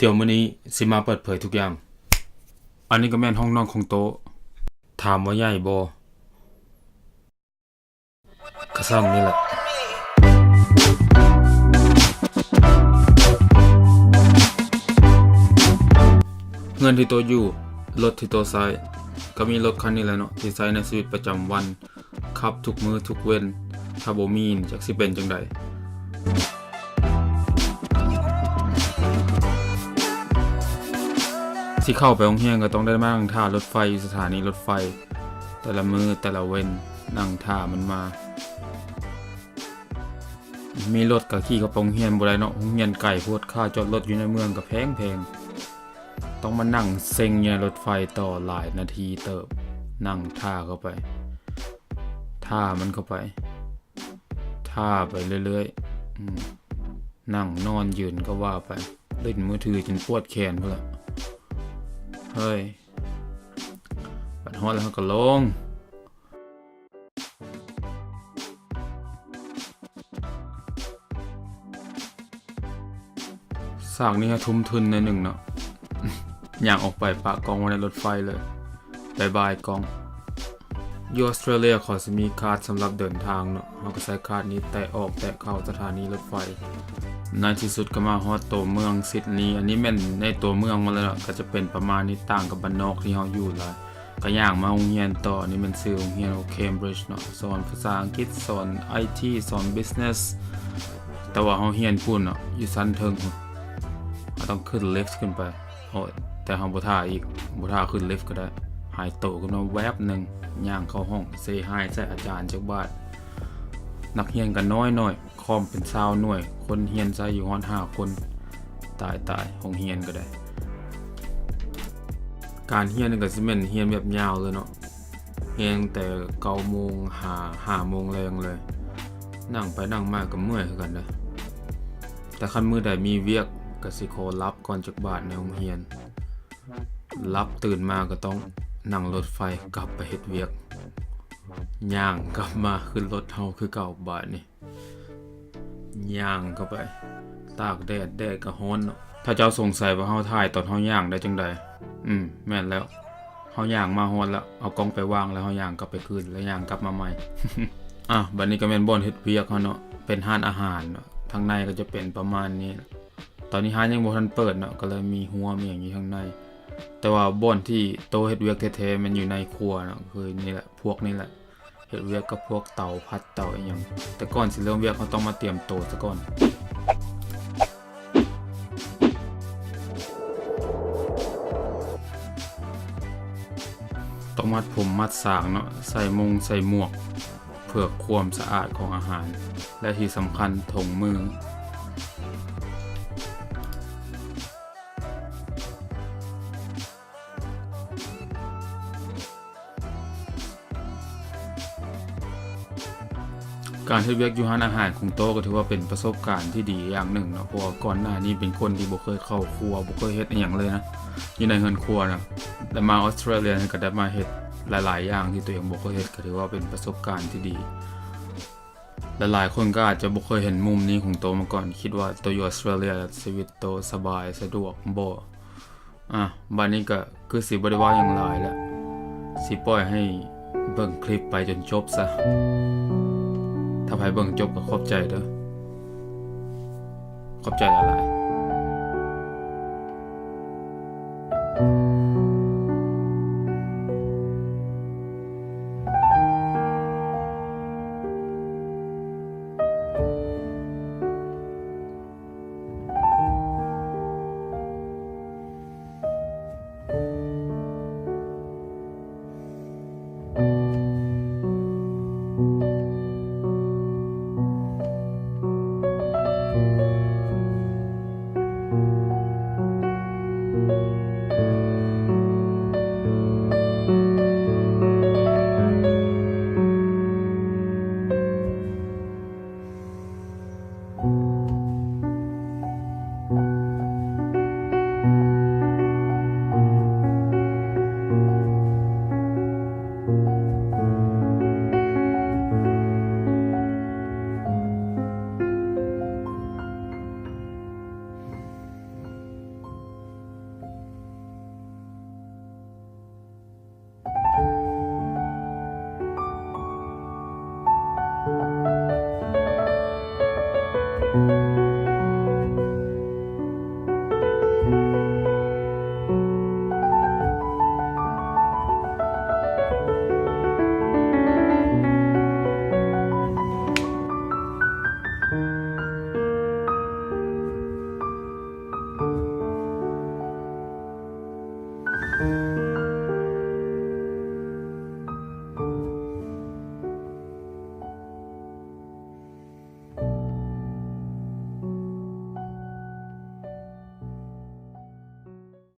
ດຽວມື້ນີ້ຊິມາເປີດເຜີຍທຸກຢ່າງ. ອັນນີ້ກໍແມ່ນຫ້ອງນອນຂອງໂຕ. ຖາມວ່າໃຫຍ່ບໍ່? ກະຊ່ຳນີ້ແຫຼະ. ເຮືອນທີ່ໂຕຢູ່, ລົດທີ່ໂຕໃຊ້, ກໍມີລົດຄັນນີ້ແຫຼະເນາະ ທີ່ໃຊ້ໃນຊີວິດປະຈຳວັນ. ຂັບທຸກມື້ທຸກເວັນ, ຖ້າບໍ່ມີນີ້ຈັກຊິເປັນຈັ່ງໃດ. ຊິເຂົ້າໄປໂຮງຮຽນກໍຕ້ອງໄດ້ມານັ່ງຖ້າລົດໄຟຢູ່ສະຖານີລົດໄຟ ແຕ່ລະມື້ແຕ່ລະເວັນ, ນັ່ງຖ້າມັນມາ. ມີລົດກໍຂີ່ເຂົ້າໄປໂຮງຮຽນບໍ່ໄດ້ເນາະ, ໂຮງຮຽນໄກໂພດ, ຄ່າຈອດລົດຢູ່ໃນເມືອງກໍແພງໆ. ຕ້ອງມານັ່ງເຊັງຢູ່ໃນລົດໄຟຕໍ່ຫຼາຍນາທີເຕີບ, ນັ່ງຖ້າເຂົ້າໄປ, ຖ້າມັນເຂົ້າໄປ, ຖ້າໄປເລື້ອຍໆ, ອືມ, ນັ່ງນອນຢືນກໍວ່າໄປ, ຫຼິ້ນມືຖືຈົນປວດແຂນພຸ້ນລະ. ເຮີ້ຍ, ບັດຮອດແລ້ວເຮົາກໍລົງ. ສາກນີ້ເຮົາທຸ່ມທຶນໜ້ອຍໜຶ່ງເນາະ, ຍ່າງອອກໄປປະກ້ອງໄວ້ໃນລົດໄຟເລີຍ, ບາຍບາຍກ້ອງ. ຢູ່ອອສເຕຣເລຍເຂົາຊິມີຄາດສຳລັບເດີນທາງເນາະ, ເຮົາກໍໃຊ້ຄາດນີ້ແຕະອອກແຕະເຂົ້າສະຖານີລົດໄຟ. ໃນທີ່ສຸດກໍມາຮອດຕົວເມືອງຊິດນີ, ອັນນີ້ແມ່ນໃນຕົວເມືອງໝົດແລ້ວເນາະ, ກໍຈະເປັນປະມານນີ້, ຕ່າງກັບບ້ານນອກທີ່ເຮົາຢູ່ຫຼາຍ. ກໍຍ່າງມາໂຮງຮຽນຕໍ່, ນີ້ແມ່ນຊື່ໂຮງຮຽນ Cambridge ເນາະ, ສອນພາສາອັງກິດ, ສອນ ໄອທີ, ສອນ business. ແຕ່ວ່າເຮົາຮຽນພຸ້ນເນາະ, ຢູ່ຊັ້ນເທິງພຸ້ນ, ເຮົາຕ້ອງຂຶ້ນ lift ຂຶ້ນໄປ. ໂອ້ຍ, ແຕ່ເຮົາບໍ່ຖ້າອີກ, ບໍ່ຖ້າຂຶ້ນ lift ກໍໄດ້, ຫາຍໂຕຂຶ້ນມາແວບໜຶ່ງ, ຍ່າງເຂົ້າຫ້ອງ, say hi ໃສ່ອາຈານຈັກບາດ. ນັກຮຽນກໍນ້ອຍໆ, ຄອມເປັນຊາວໜ່ວຍ, ຄົນຮຽນໃຊ້ຢູ່ຮອດຫ້າຄົນ. ຕາຍ, ຕາຍ, ໂຮງຮຽນກໍໄດ້. ການຮຽນນີ້ກໍຊິແມ່ນຮຽນແບບຍາວເລີຍເນາະ, ຮຽນຕັ້ງແຕ່ເກົ້າໂມງຫາຫ້າໂມງແລງເລີຍ, ນັ່ງໄປນັ່ງມາກໍເມື່ອຍຄືກັນເດ້. ແຕ່ຄັນມື້ໃດມີວຽກກໍຊິຂໍຫຼັບກ່ອນຈັກບາດໃນໂຮງຮຽນ, ຫຼັບຕື່ນມາກໍຕ້ອງນັ່ງລົດໄຟກັບໄປເຮັດວຽກ, ຍ່າງກັບມາຂຶ້ນລົດເຮົາຄືເກົ່າບາດນີ້. ຍ່າງເຂົ້າໄປ ຕາກແດດ, ແດດກໍຮ້ອນເນາະ. ຖ້າເຈົ້າສົງໄສວ່າເຮົາຖ່າຍຕອນເຮົາຍ່າງໄດ້ຈັ່ງໃດ, ອືມ, ແມ່ນແລ້ວ, ເຮົາຍ່າງມາຮອດແລ້ວ, ເອົາກ້ອງໄປວາງແລ້ວເຮົາຍ່າງກັບໄປຄືນ ແລ້ວຍ່າງກັບມາໃໝ່. ອ່ະ, ບັດນີ້ກໍແມ່ນບ່ອນເຮັດວຽກເຮົາເນາະ, ເປັນຮ້ານອາຫານເນາະ, ທາງໃນກໍຈະເປັນປະມານນີ້. ຕອນນີ້ຮ້ານຍັງບໍ່ທັນເປີດເນາະ, ກໍເລີຍມີຮົ້ວມີຫຍັງຢູ່ທາງໃນ, ແຕ່ວ່າບ່ອນທີ່ໂຕເຮັດວຽກແທ້ໆ ແມ່ນຢູ່ໃນຄົວເນາະ, ຄືນີ້ແຫຼະ, ພວກນີ້ແຫຼະ. ເຮັດວຽກກັບພວກເຕົາຜັດເຕົາອີ່ຫຍັງ. ແຕ່ກ່ອນຊິເລີ່ມວຽກ ເຮົາຕ້ອງມາຕຽມໂຕຊະກ່ອນ. ຕ້ອງມັດຜົມມັດສາງເນາະ, ໃສ່ມົງໃສ່ໝວກ ເພື່ອຄວາມສະອາດຂອງອາຫານ ແລະ ທີ່ສຳຄັນ ຖົງມື. ການເຮັດວຽກຢູ່ຮ້ານອາຫານຂອງໂຕກໍຖືວ່າເປັນປະສົບການທີ່ດີຢ່າງໜຶ່ງເນາະ, ເພາະວ່າກ່ອນໜ້ານີ້ເປັນຄົນທີ່ບໍ່ເຄີຍເຂົ້າຄົວ, ບໍ່ເຄີຍເຮັດອີ່ຫຍັງເລີຍນະ, ຢູ່ໃນເຮືອນຄົວນະ. ແຕ່ມາອອສເຕຣເລຍນີ້ກໍໄດ້ມາເຮັດຫຼາຍໆຢ່າງທີ່ຕົວເອງບໍ່ເຄີຍເຮັດ, ກໍຖືວ່າເປັນປະສົບການທີ່ດີ. ຫຼາຍໆຄົນກໍອາດຈະບໍ່ເຄີຍເຫັນມຸມນີ້ຂອງໂຕມາກ່ອນ, ຄິດວ່າໂຕຢູ່ອອສເຕຣເລຍ ຊີວິດໂຕສະບາຍ ສະດວກບໍ່? ອ່ະ, ບາດນີ້ກໍຄືຊິບໍ່ໄດ້ເວົ້າຫຍັງຫຼາຍລະ, ຊິປ່ອຍໃຫ້ເບິ່ງຄລິບໄປຈົນຈົບຊະ. ຖ້າໃຜເບິ່ງຈົບກໍຂອບໃຈເດີ້, ຂອບໃຈຫຼາຍ